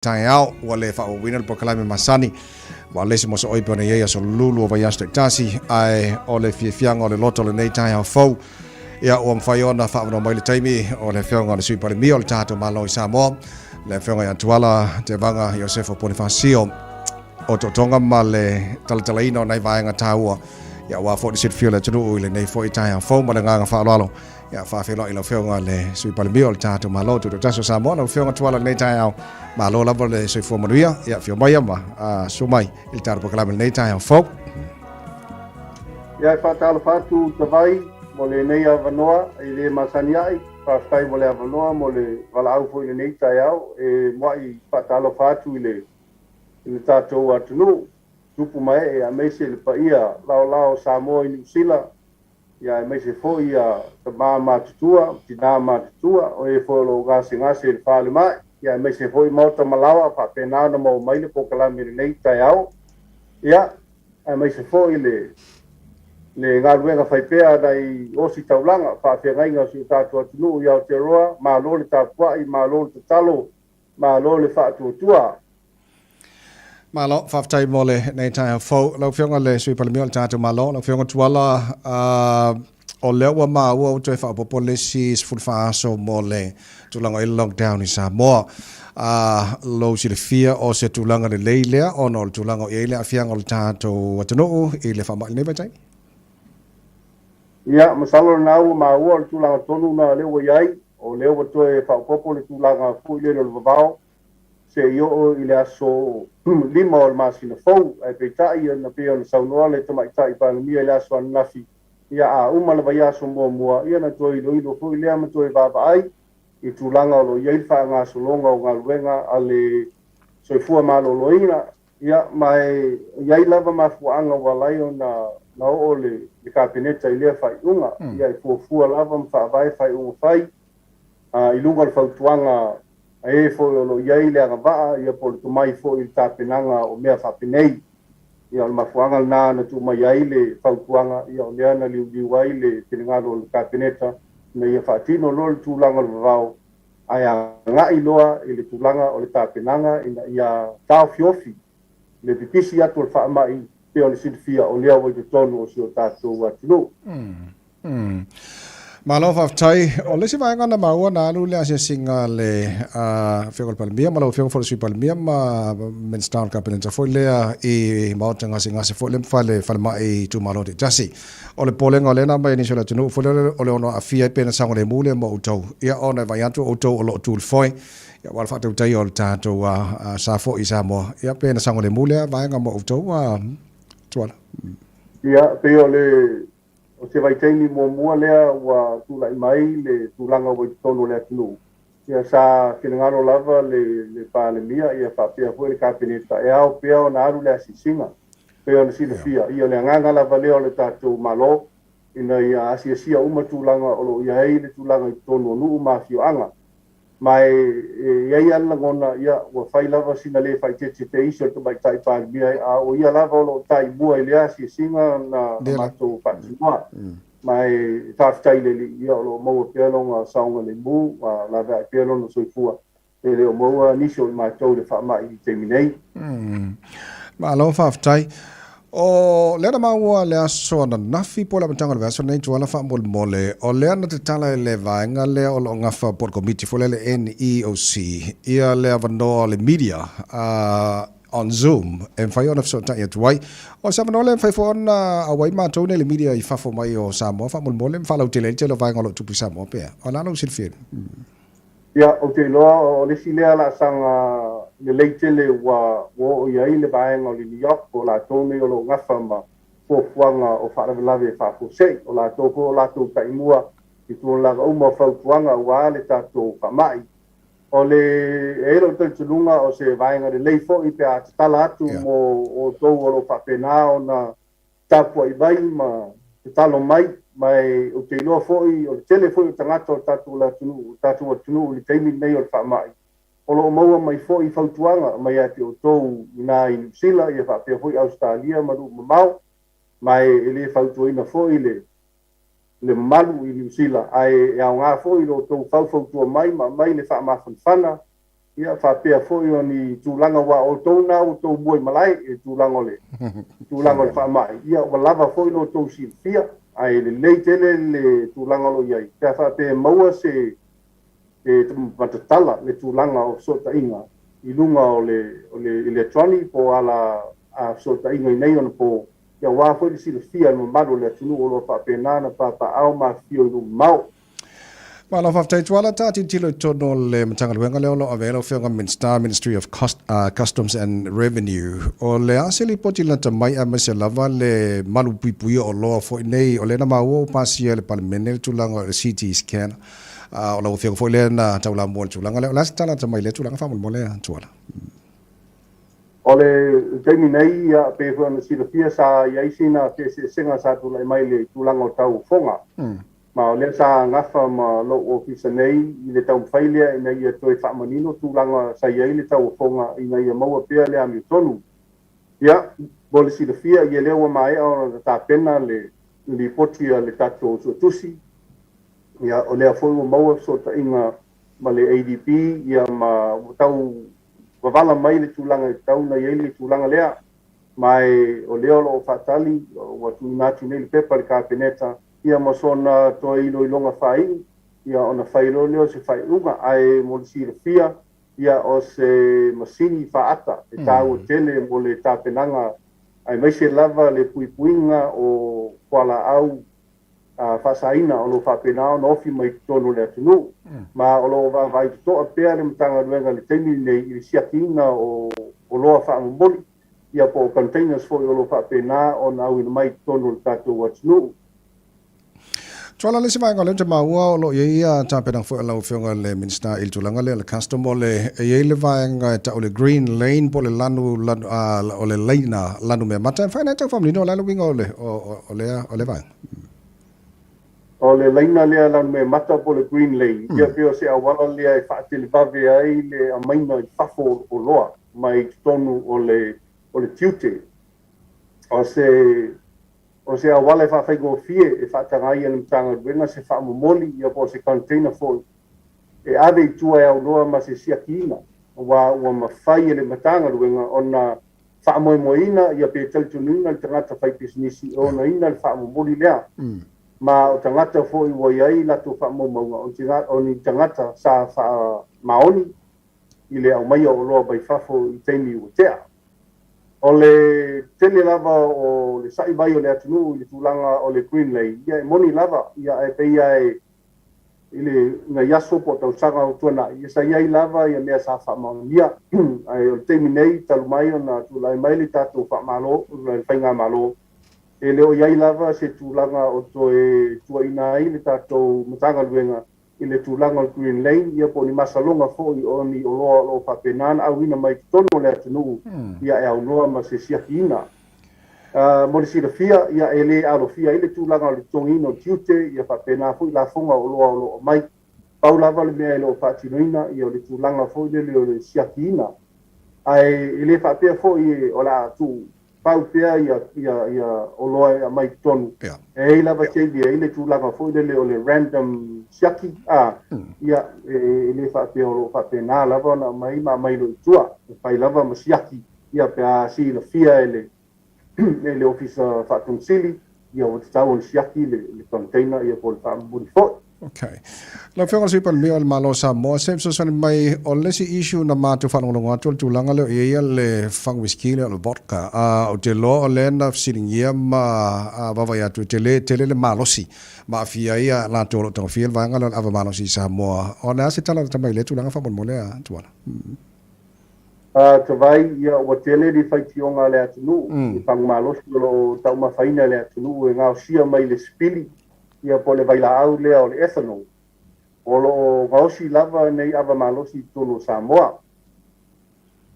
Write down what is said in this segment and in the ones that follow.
Taeao ua le faaauauina le polokalame masani ua le isi mosooi pe ona i ai aso lulu o vaiaso taitasi, ae o le fiafiaga o le loto o lenei taeao fou, ia ua mafai ona faaavanoa mai le taimi o le Afioga o le Sui Palemia o le tatou Malo i Samoa, le Afioga ia Tuala Tevaga Iosefo Ponifasio, o totoga ma le talatalaina o nai vaega taua, ia aua foi le silafia o le atunuu i lenei foi taeao fou. Ma le agaga faaaloalo, ia faafeiloai lau Afioga le Sui Palemia o le tatou Malo Tutoatasi o Samoa, lau Afioga Tuala, lenei taeao. Malo lava le soifua manuia, ia afio mai ma susu mai i le tatou polokalame lenei taeao fou. Ia, e faatalofa atu Tavai mo lenei avanoa e le masani ai. Faafetai mo le avanoa mo le valaau foi i lenei taeao. E muai faatalofa atu i le tatou atunuu, tupu ma ee, aemaise le paia laolao o Samoa i Niu Sila, ia aemaise foi ia tama matutua, tina matutua, o e foi o lo o gasegase i le falemai, ia aemaise foi maota ma laoa faapena ona maua mai le polokalame i lenei taeao. Ia, aemaise foi le galuega faipea a nai ositaulaga, faafeagaiga o si o tatou atunuu i Aotearoa, malo le tapuai, malo le tatalo, malo le faatuatua. Malo, faafetai mo lenei taeao fou. Lau Afioga le Sui Palemia o le tatou Malo, lau Afioga Tuala, o lea ua maua ua toe faaopoopo le isi 14 aso mo le tulaga i le lockdown i Samoa. Lou silafia o se tulaga lelei lea ona o le tulaga o i ai le aafiaga o le tatou atunuu i le faamai i lenei vaitaimi? Ia, masalo lena ua maua o le tulaga tonu lena lea ua i ai, o lea ua toe faaopoopo le tulaga foi lele o le vavao seia oo i le aso 5 o le masina fou. Ae peitai, na pei ona saunoa le Tamaitai Palemia i le aso ananafi, ia a uma le vaiaso muamua, ia ona toe iloilo foi lea ma toe vaavaai i tulaga o lo o i ai le faagasologa o galuega a le Soifua Maloloina. Ia, ma e i ai lava mafuaaga ua ala ai ona na oo le Kapeneta i lea faaiuga. Ia, e fuafua lava ma faavae faaiuga fai i luga o le fautuaga a e foi o lo o i ai le agavaa, ia po o le tomai foi i le tapenaga o mea faapenei. Ia, o le mafuaaga lena na tuu mai ai le fautuaga, ia o lea na liuliu ai le finagalo o le Kapeneta ina ia faatino loa le tulaga o le vavao ae agai loa i le tulaga o le tapenaga ina ia taofiofi le pipisi atu o le faamai pei ona silafia o lea ua i totonu o si o tatou atunuu. Malo faafetai. O le isi vaega na maua na alu le asiasiga a le Afioga i le Palemia ma lau Afioga foi le Sui Palemia ma Minisita o le Kapeneta foi lea i maota gasegase foi lea ma fale falemai itumalo taitasi. O le popolega o lea na aumai e nisi o le atunuu foi lea o le ono aafia ai pe na saogalemu lea mo outou. Ia ona e vaai atu o outou o lo o tu i le foe, ia aua le faatautaia o le tatou sa foi i Samoa. Ia pe na saogalemu lea vaega mo outou, Tuala? Ia, pei o le o se vaitaimi muamua lea ua tulai mai le tulaga ua i totonu o le atunuu. Ia, sa finagalo lava le Palemia ia faapea foi le Kapeneta e ao pea ona alu le asiasiga. Pei ona silafia, ia o le agaga lava lea o le tatou Malo ina ia asiasia uma tulaga o lo o i ai le tulaga i totonu o nuu ma afioaga. Ma e i ai lava le lagona, ia, ua fai lava sina le faaeteete teisi o le Tamaitai Palemia, a o ia lava o lo o taimua i lea asiasiga na matou faatinoa. Ma e faafetai i le Alii, ia, o lo o maua pea lona saogalemu, laveai pea lona soifua, e le o maua nisi o i matou i le faamai i le taimi nei. Malo faafetai. O lea na maua le aso ananafi po o le amataga o le vaiaso lenei, Tuala, faamolemole, o lea na tatala e le vaega lea o lo o gafa po o le komiti foi lea le NEOC ia le avanoa o le media on Zoom e mafai ona fesootai atu ai. O se avanoa lea e mafai foi ona auai matou nei le media i fafo mai o Samoa faamolemole ma faalautele ai le tele o vaega o lo o tupu i Samoa pea. O le a lou silafia? Ia, ou te iloa o le isi lea laasaga lelei tele ua oo i ai le vaega o le NEOC, o latou nei o lo o gafa ma fuafuaga o faalavelave faafuasei. O latou foi o latou taimua i tulaga uma o fautuaga aua le tatou faamai. O le, e i ai lou talitonuga o se vaega lelei foi pe a tatala atu mo outou o lo o faapena ona tapuai mai ma tatalo mai, ma e ou te iloa foi o le tele foi o tagata o le tatou atunuu, o tatou atunuu i le taimi lenei o le faamai, o lo o maua mai foi fautuaga mai ia te outou i ina i Niu Sila, ia faapea foi Ausetalia ma nuu mamao, ma e le fautuaina foi le le mamalu i Niu Sila, ae e aoga foi lo outou faufautua mai ma aumai le faamafanafana. Ia, faapea foi o ni tulaga aua o outou na ua outou mua i malae i le tulaga o le tulaga o le faamai, ia ua lava foi lo outou silafia, ae lelei tele le tulaga o lo o i ai pe a faapea e maua se e matatala le tulaga o fesootaiga i luga o le o le electronic po o ala a fesootaiga i nei ona po, ia aua foi le silafia e le mamalu o le atunuu o lo o faapena ona papaaao ma afifio i nuu mamao. Malo faafetai Tuala, ta tilotilo i totonu o le Matagaluega lea o lo o ave ai lau Afioga Minisita, Ministry of Cost, Customs and Revenue. O le a se lipoti lata mai aemaise lava le malu puipuia o oloa foi nei, o lea na maua ua pasia e le Palemene le tulaga o le CT scan. O lau Afioga foi lea na taulamua i le tulaga lea. O le a se tala lata mai i lea tulaga faamolemole Tuala? O le taimi nei, ia, pei foi ona silafia sa i ai sina feeseeseega sa tulai mai i le tulaga o tauofoga. Ma o lea sa gafa ma lou ofisa nei i le taumafai lea ina ia toe faamanino tulaga sa i ai le tauofoga ina ia maua pea le amiotonu. Ia, mo le silafia, ia lea ua maea ona tapena le lipoti a le tatou suetusi, ia, o lea foi ua maua fesootaiga ma le ADB, ia, ma ua tau vavala mai le tulaga e tatau ona i ai le tulaga lea. Ma e o lea o lo o faatali, ua tuuina atu nei le pepa i le Kapeneta, ia ma sona toe iloiloga faaiu, ia ona fai loa lea o se faaiuga. Ae mo le silafia, ia o se masini faata e taua tele mo le tapenaga aemaise lava le puipuiga o fualaau faasaina o lo o faapena ona ofi mai i totonu o le atunuu. Ma o lo o vaavaai totoa pea le Matagaluega i le taimi lenei i le siakiina o oloa faamomoli, ia po o containers foi o lo o faapena ona auina mai i totonu o le tatou atunuu. Tuala le isi vaega o lea ou te maua o lo o i ai ia tapenaga foi a lau Afioga i le Minisita i le tulaga lea o le custom o le e i ai le vaega e tau o le green lane po o le lanu lanu o le laina lanu meamata. E mafai ona e tau faamanino o le a le uiga o le o lea o lea vaega? O le laina lea lanu meamata po o le green lane, ia pei o se auala lea e faatelevave ai le aumaina i fafo o oloa mai totonu o le o le tiute. O se O se auala e faafaigofie e faataga ai e le Matagaluega se faamomoli ia po o se container foi e ave i tua e aunoa ma se siakiina aua ua mafai e le Matagaluega ona faamoemoeina ia pe talitonuina le tagata faipisinisi e onaina le faamomoli lea. Ma o tagata foi ua i ai latou faamaumauga o ni tagata sa faamaoni i le aumaia o oloa mai fafo i taimi ua tea. O le tele lava o le sa'i mai o le atunuu i le tulaga o le green lane, ia e moni lava, ia ae pei lava e i le nai aso po o tausaga ua tuanai, ia sa i ai lava ia mea sa faamaonia. Ae o le taimi nei, talu mai ona tulai mai le tatou faamalo, le faigamalo, e le o i ai lava se tulaga o toe tuuaina ai le tatou Matagaluega i le tulaga o le Green Lane, ia po o ni masaloga foi o ni oloa o lo o faapena ona auina mai i totonu o le atunuu, ia e aunoa ma se siakiina. Mo le silafia, ia e le alofia ai le tulaga o le totogiina o tiute, ia faapena foi lafoga o oloa o lo o aumai. Pau lava le mea e le o faatinoina, ia o le tulaga foi lele o le siakiina. Ae e le faapea foi o le a tuu pau pea ia ia ia oloa e aumai i totonu. E i ai lava taimi e i ai le tulaga foi lele o le random siaki, a, ia, e le faapea o lo o faapena lava ona aumai ma aumai loa i tua. E fai lava ma siaki, ia, pe a silafia e le e le Ofisa Faatonu Sili, ia ua tatau ona siaki le le container, ia po o le faamomoli foi. Okay. Lau Afioga i le Sui Palemia o le Malo o Samoa, se fesoasoani mai, o le isi issue na matou faalogologo atu o le tulaga lea o i ai le fagu uisiki lea o le vodka. Ou te iloa o lea na fesiligia ma vaavaai atu e tele tele le malosi ma aafia ai latou o lo o tagofia le vaega lea o le ava malosi i Samoa. O le a se tala lata mai i lea tulaga faamolemole a Tuala? Tavai, ia ua tele le faitioga a le atunuu i fagu malosi o lo o taumafaina e le atunuu e gaosia mai le sipili ia po o le vailaau lea o le ethanol. O lo o gaosi lava nei ava malosi i totonu o Samoa.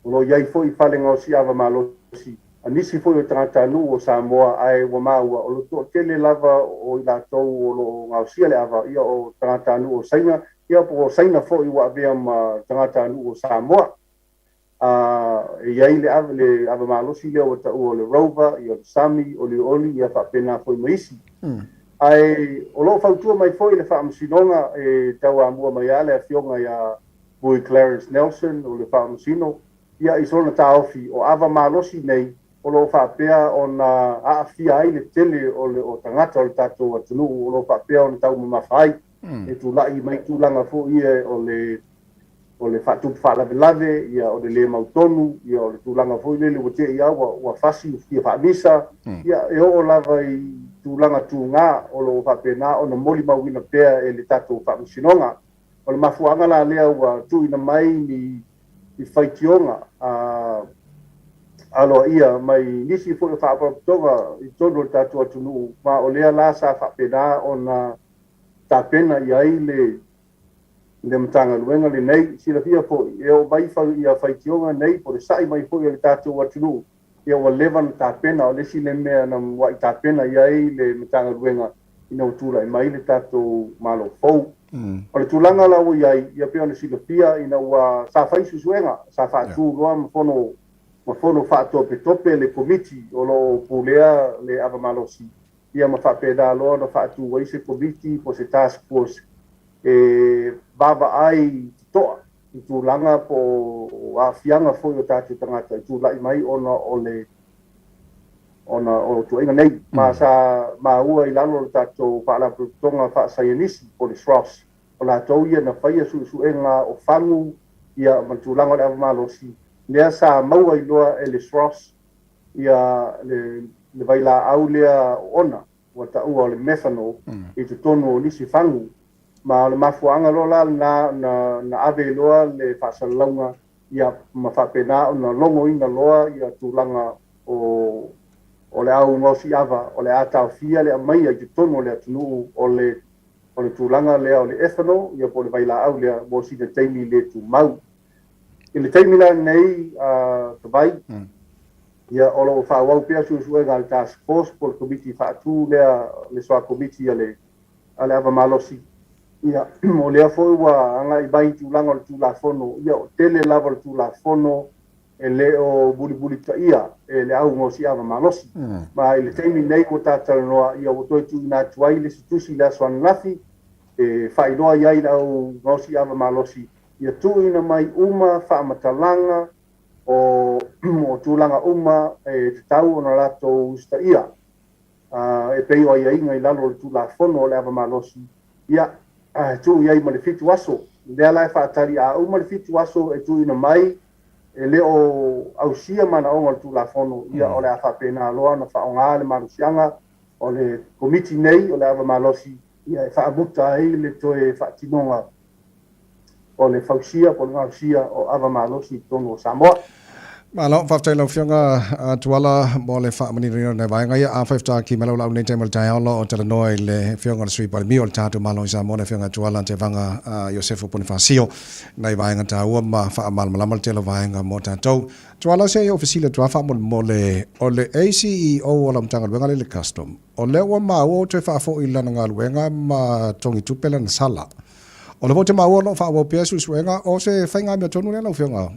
O lo o i ai foi fale gaosi ava malosi a nisi foi o tagatanuu o Samoa ae ua maua o le toatele lava o i latou o lo o gaosia le ava ia o tagatanuu o Saina ia po o Saina foi ua avea ma tagatanuu o Samoa. A e i ai le ava, le ava malosi lea ua taua o le Rover, ia o le Sami, Olioli, ia faapena foi ma isi. Ae o lo o fautua mai foi le Faamasinoga e tauamua mai lava le Afioga ia Boy Clarence Nelson o le Faamasino, ia i sona taofi, o ava malosi nei o lo o faapea ona aafia ai le tele o le o tagata o le tatou atunuu o lo o faapea ona taumamafa ai e tulai mai tulaga foi ia o le o le faatupu faalavelave, ia o le le mautonu, ia o le tulaga foi lele ua te i lava ua fasi ua fia faamisa, ia e oo lava i tulaga tuga o lo o faapena ona molimauina pea e le tatou Faamasinoga. O le mafuaaga la lea ua tuuina mai ni ni faitioga a aloaia mai nisi foi o faalapotopotoga i totonu o le tatou atunuu, ma o lea la sa faapena ona tapena i ai le le Matagaluega lenei. Silafia foi, e oo mai ia faitioga nei po o le sa'i mai foi o le tatou atunuu, ia ua leva ona tapena. O le isi lea mea na muai tapena i ai le Matagaluega ina ua tulai mai le tatou Malo fou. O le tulaga la ua i ai, ia pei ona silafia ina ua sa fai suesuega, sa faatu loa ma fono ma fono faatopetope le Komiti o lo o pulea le ava malosi, ia ma faapena loa ona faatu ai se Komiti po o se task force e vaavaai totoa i tulaga po o aafiaga foi o tatou tagata i tulai mai ona o le ona o tuuaiga nei. Ma sa maua i lalo o le tatou Faalapotopotoga Faasaienisi po o le SROS, o latou ia na faia suesuega o fagu ia ma le tulaga o le ava malosi, lea sa maua ai loa e le SROS ia le le vailaau lea oona ua taua o le methanol i totonu o nisi fagu. Ma o le mafuaaga loa la lena na na ave ai loa le faasalalauga ia ma faapena ona logoina loa ia tulaga o o le au gaosi ava o le a taofia le aumaia i totonu o le atunuu o le o le tulaga lea o le ethanol ia po o le vailaau lea mo sina taimi le tumau. I le taimi la lenei a Tavai, ia o lo o faaauau pea suesuega a le task force po o le komiti faatu lea le soa komiti a le a le ava malosi. Ia, o lea foi ua agai mai i tulaga o le Tulafono, ia o tele lava o le Tulafono e le o mulimulitaia e le au gaosi ava malosi. Ma i le taimi nei ua ta talanoa, ia ua toe tuuina atu ai le isi tusi i le aso ananafi e faailoa i ai le au gaosi ava malosi ia tuuina mai uma faamatalaga o o tulaga uma e tatau ona latou usitaia e pei o aiaiga i lalo o le Tulafono o le Ava Malosi, ia, e tuu i ai ma le 7 aso. Lea la e faatali a uma le 7 aso e tuuina mai e le o ausia manaoga o le Tulafono, ia o le a faapena loa ona faaaoga le malosiaga o le Komiti nei o le Ava Malosi, ia e faamuta ai le toe faatinoga o le fausia po o le gaosia o ava malosi i totonu o Samoa. Malo, faafetai i lau Afioga Tuala mo le faamaninoina o nai vaega ia. Afai faatoa ki mai lau laau nei taimi o le taeao o lo o talanoa i le Afioga i le Sui Palemia o le tatou Malo i Samoa, le Afioga Tuala Tevaga Iosefo Ponifasio, nai vaega taua ma faamalamalama le tele o vaega mo tatou. Tuala, se i ou fesili atu lava faamolemole, o le ACEO o lau Matagaluega lea i le Custom, o lea ua maua ua toe faafoi lana galuega ma togitupe lana sala. O le foi ou te maua o lo o faaauau pea suesuega, o se faiga amiotonu lea lau Afioga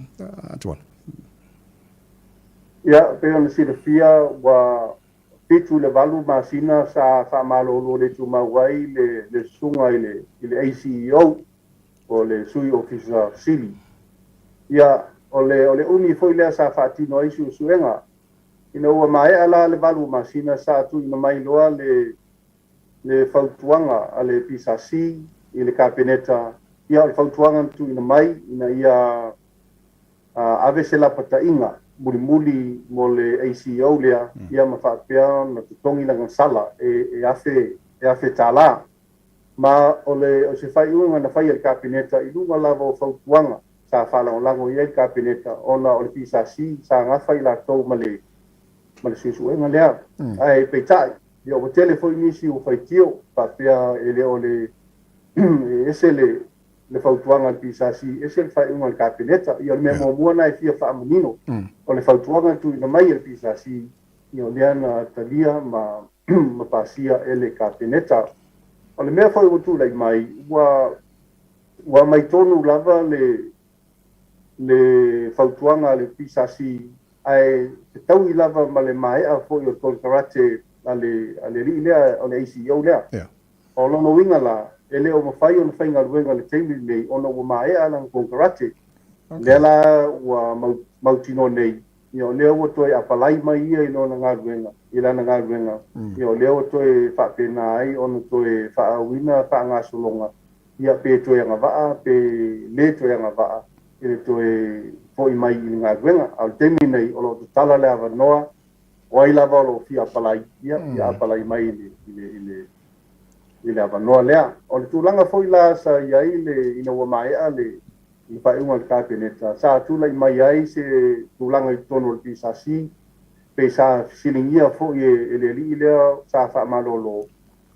Tuala? Ia, e pei ona silafia ua 7 i le 8 masina sa faamalolo le tumau ai le le susuga i le i le ACEO o le Sui Ofisa Sili. Ia, o le o le umi foi lea sa faatino ai suesuega. Ina ua maea la le 8 masina sa tuuina mai loa le le fautuaga a le PSC i le Kapeneta, ia o le fautuaga na tuuina mai ina ia ave se lapataiga mulimuli mo le ACEO lea, ia ma faapea ona totogi lana sala e $1,000. Ma o le o se faaiuga na faia e le Kapeneta i luga lava o fautuaga sa faalagolago i ai le Kapeneta ona o le PSC sa gafa i latou ma le ma le suesuega lea. Ae peitai, ia ua tele foi nisi ua faitio faapea e le o le e ese le le fautuaga a le PSC, ese le faaiuga a le Kapeneta. Ia o le mea muamua lena e fia faamanino, o le fautuaga na tuuina mai e le PSC, ia o lea na talia ma ma pasia e le Kapeneta. O le mea foi ua tulai mai, ua ua aumai tonu lava le le fautuaga a le PSC ae fetaui lava ma le maea foi o le konekarate a le a le alii lea o le ACEO lea. O lona uiga la, e le o mafai ona faigaluega i le taimi lenei ona ua maea lana konekarate. Lea la ua mautinoa nei, ia o lea ua toe apalai mai ia i lona galuega, i lana galuega, ia o lea ua toe faapena ai ona toe faaauina faagasologa, ia pe toe agavaa pe le toe agavaa i le toe foi mai i le galuega. A o le taimi lenei, o lo o tatala le avanoa, o ai lava o lo o fia apalai, ia, ia apalai mai i le avanoa lea. O le tulaga foi la sa i ai le, ina ua maea le faaiuga a le Kapeneta, sa tulai mai ai se tulaga i totonu o le PSC, pe sa fesiligia foi e le alii lea sa faamalolo,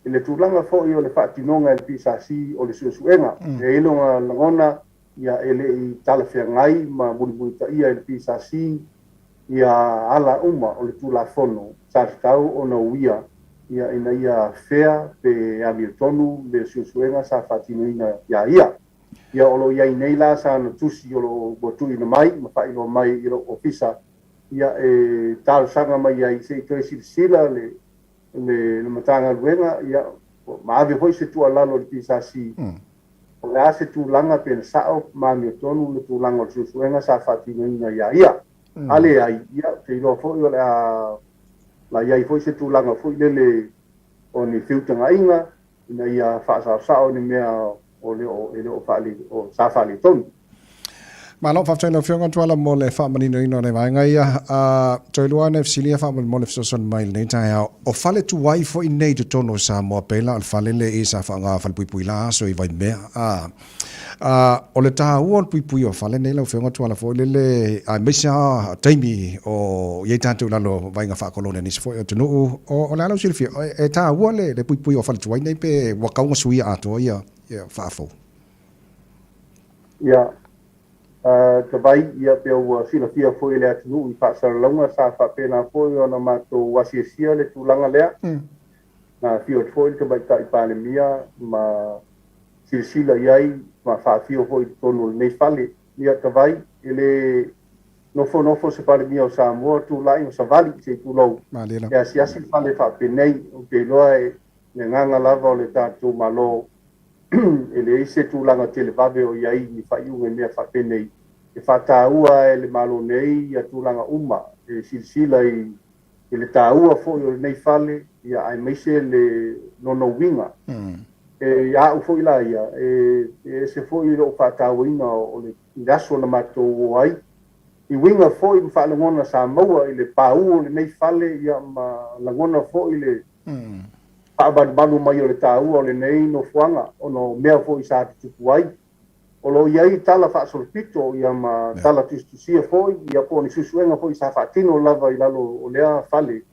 i le tulaga foi o le faatinoga e le PSC o le suesuega. E i ai lona lagona, ia, e le i talafeagai ma mulimulitaia e le PSC ia ala uma o le Tulafono sa tatau ona uia, ia, ina ia afea pe amiotonu le suesuega sa faatinoina iā ia. Ia, o lo o i ai nei la sana tusi o lo o ua tuuina mai ma faailoa mai i lou ofisa, ia, e talosaga mai ai se i toe silasila le Matagaluega, ia, ma ave foi se tuualalo i le PSC, o le a se tulaga pe na sao ma amiotonu le tulaga o le suesuega sa faatinoina iā ia. A leai, ia, ou te iloa foi o le a la i ai foi se tulaga foi lele o ni feutagaiga ina ia faasaosao ni mea o le o e le o faale o sa faaletonu. Malo, faafetai i lau Afioga Tuala mo le faamaninoina o le vaega ia. Toe lua ane fesili ia faamolemole fesoasoani mai i lenei taeao. O fale tuai foi nei i totonu o Samoa pei la o le fale lea i sa faaaoga falepuipui la aso i Vaimea. O le taua o le puipui o fale nei lau Afioga Tuala foi lele aemaise lava taimi o i ai tatou i lalo o vaaiga faakolone a nisi foi o atunuu. O le a lau silafia, e taua le puipui o fale tuai nei pe ua tatau ona suia atoa ia faafou? Ia, Tavai, ia pe ua silafia foi e le atunuu i faasalalauga sa faapena foi ona matou asiasia le tulaga lea. Na afio atu foi le Tamaitai Palemia ma silasila i ai ma faafio foi i totonu o lenei fale. Ia, Tavai, e le nofonofo se Palemia o Samoa tulai ma savali se i tulou e asiasi le fale faapenei. Ou te iloa e le agaga lava o le tatou Malo e leai se tulaga televave o i ai ni faaiuga i mea faapenei. E faataua e le Malo nei ia tulaga uma e silasila i le taua foi o lenei fale, ia aemaise le lona uiga. E ia au foi la ia, e ese foi lou faatauaina o le aso na matou o ai, i uiga foi ma faalogona sa maua i le paū o lenei fale, ia ma lagona foi le faamalumalu mai o le taua o lenei nofoaga ona o mea foi sa tutupu ai. O lo o i ai tala faasolopito ia ma tala tusitusia foi ia po o ni suesuega foi sa faatino lava i lalo o lea fale,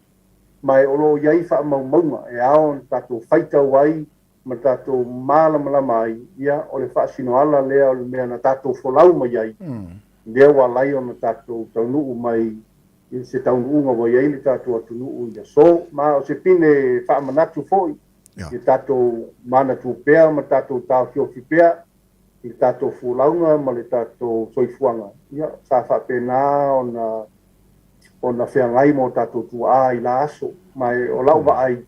ma o lo o i ai faamaumauga e ao ona tatou faitau ai ma tatou malamalama ai, ia o le faasinoala lea o le mea na tatou folau mai ai, lea ua ala ai ona tatou taunuu mai i se taunuuga ua i ai le tatou atunuu i le aso. Ma o se pine faamanatu foi i tatou manatu pea ma tatou taofiofi pea i le tatou folauga ma le tatou soifuaga, ia sa faapena ona feagai ma o tatou tuaa i la aso. Ma o lau vaai,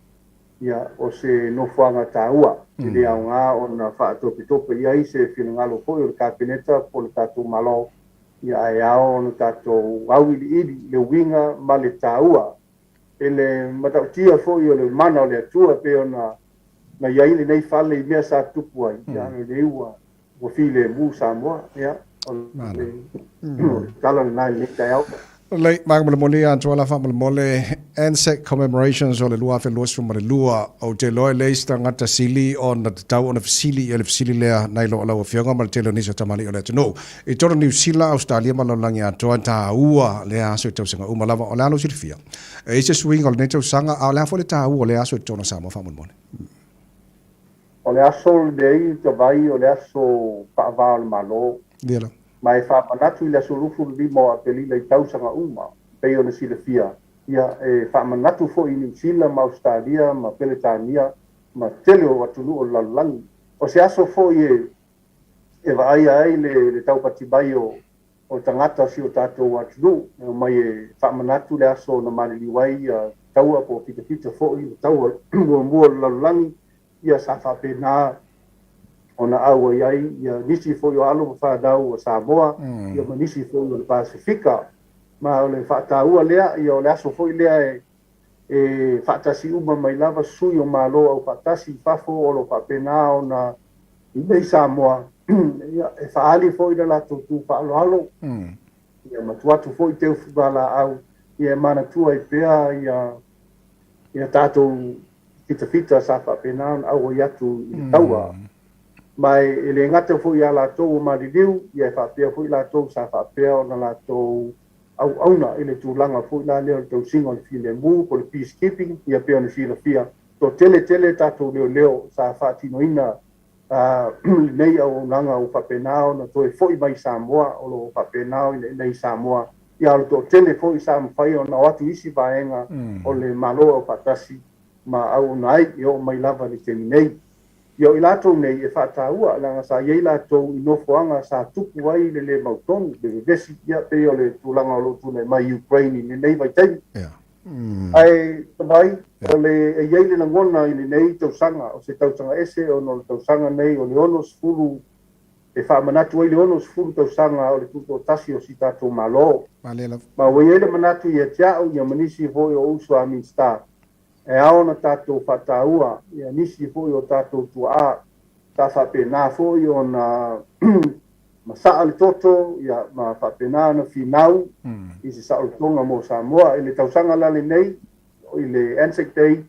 ia, o se nofoaga taua, e le aoga ona faatopetope i ai se finagalo foi o le Kapeneta po o le tatou Malo, ia ae ao ona tatou auiliili le uiga ma le taua e le matautia foi o le mana o le Atua pei ona na i ai lenei fale i mea sa tutupu ai, ia o lenei ua filemu Samoa. Ia, o le tala lena i lenei taeao. Lelei, faamolemole ia Tuala faamolemole Anzac Commemorations o le 2022, ou te iloa e leai se tagata sili ona tatau ona fesili i le fesili lea nai lo o lau Afioga ma le tele o nisi o tamalii o le atunuu. I totonu o Niu Sila, Ausetalia ma lalolagi atoa, e taua lea aso i tausaga uma lava. O le a lou silafia? E i ai se suiga o lenei tausaga, a o le a foi le taua o lea aso i totonu o Samoa faamolemole? O le aso lenei, Tavai, o le aso faava o le Malo. Ma e faamanatu i le aso 25 o Aperila i tausaga uma, pei ona silafia, ia, e faamanatu foi i Niu Sila ma Ausetalia ma Peretania ma tele o atunuu o le lalolagi. O se aso foi e vaaia ai le taupati mai o tagata o si o tatou atunuu, e omai e faamanatu le aso na maliliu ai taua po o fitafita foi o taua muamua o le lalolagi, ia sa faapena. ona auai ai ia nisi foi o alo ma fanau a Samoa ia ma nisi foi o le Pasefika. Ma o le faataua lea, ia o le aso foi lea e e faatasi uma mai lava sui o Malo Aufaatasi i fafo o lo o faapena ona i inei i Samoa, ia, e faaali foi le latou tu faaaloalo, ia ma tuu atu foi teu fugalaau, ia e manatua ai pea ia ia tatou fitafita sa faapena ona auai atu i le taua. Ma e le gata foi ia latou o maliliu, ia e faapea foi latou sa faapea ona latou auauna i le tulaga foi la lea o le tausiga o le filemu po o le peacekeeping, ia pei ona silafia, toatele tele tatou leoleo sa faatinoina lenei auaunaga ua faapena ona toe foi mai i Samoa, o lo o faapena ona i inei i Samoa. Ia, o le toatele foi sa mafai ona o atu i isi vaega o le Malo Aufaatasi ma auauna ai e oo mai lava i le taimi nei. Ia, o i latou nei e faataua, leaga sa i ai latou i nofoaga sa tupu ai le le mautonu, le vevesi, ia pei o le tulaga o lo o tulai mai i Ukraine i lenei vaitaimi. Ae Tavai, o le e i ai le lagona i lenei tausaga, o se tausaga ese ona o le tausaga nei o le 60 e faamanatu ai le 60 tausaga o le tutoatasi o si tatou Malo. Ma ua i ai le manatu ia te au ia ma nisi foi o uso a Minisita, e ao ona tatou faataua ia nisi foi o tatou tuaa sa faapena foi ona masaa le toto ia ma faapena ona finau i se saolotoga mo Samoa. I le tausaga la lenei i le Anzac Day,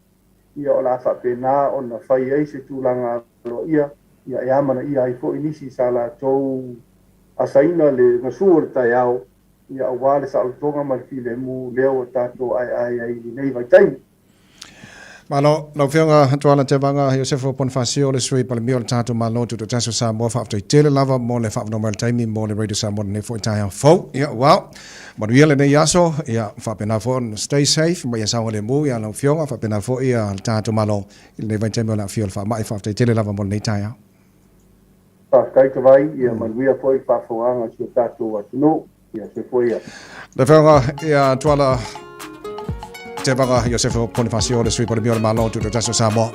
ia o le a faapena ona fai ai se tulaga aloaia ia e amanaia ai foi nisi sa latou asaina le gasu o le taeao ia aua le saolotoga ma le filemu lea ua tatou aeae ai i lenei vaitaimi. Malo, lau Afioga Tuala Tevaga Iosefo Ponifasio, le Sui Palemia o le tatou Malo Tutoatasi o Samoa, faafetai tele lava mo le faavanoa mai o le taimi mo le Radio Samoa lenei foi taeao fou. Ia, wow, manuia lenei aso, ia faapena foi ona stay safe ma ia saogalemu ia lau Afioga, faapena foi ia le tatou Malo i lenei vaitaimi o le aafia o le faamai. Faafetai tele lava mo lenei taeao. Faafetai Tavai, ia manuia foi faafofogaaga a si o tatou atunuu. Ia soifua ia. Le Afioga ia Tuala Tevaga Iosefo Ponifasio, le Sui Palemia o le Malo Tutoatasi o Samoa.